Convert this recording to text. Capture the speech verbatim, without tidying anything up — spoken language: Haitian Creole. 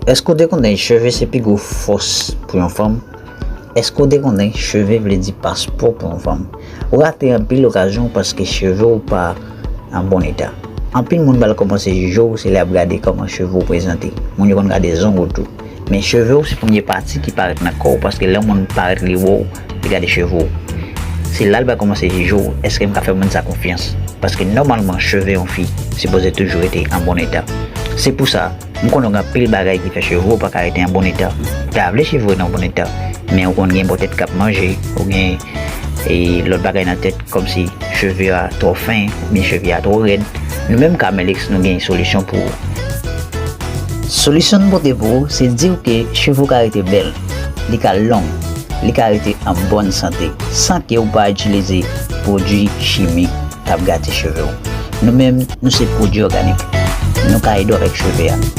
Èske w te konnen cheve se pi gwo fòs pou yon fanm? Èske w te konnen cheve vle di paspò pou yon fanm? Ou rate anpil okazyon paske cheve w pa an bon eta. Anpil moun pral kòmanse jije w se lè y ap gade kòman cheve w prezante. Moun yo konn gade zong ou tou. Men cheve w se premye pati ki parèt nan kò w, paske lè yon moun parèt li wè w, li gade cheve w. Se la l pral kòmanse jije w, èske m ka fè moun sa konfyans? Paske nòmalman cheve yon fi sipoze toujou rete an bon eta. Se pou sa, m konnen gen anpil bagay ki fè cheve w pa ka rete an bon eta. Ou ta vle cheve w rete an bon eta, men ou konn gen bò tèt k ap manje, ou gen e lòt bagay nan tèt, kòmsi cheve a twò fen oubyen cheve a twò rèd. Nou menm Camelix, nou gen solisyon pou ou. Solisyon n pote pou ou se di w ke cheve w ka rete bèl, li ka long, li ka rete an bòn sante san ke w pa itilize pwodui chimik k ap gate cheve w. Nou menm, nou se pwodui òganik. Nou ka ede w avèk cheve a.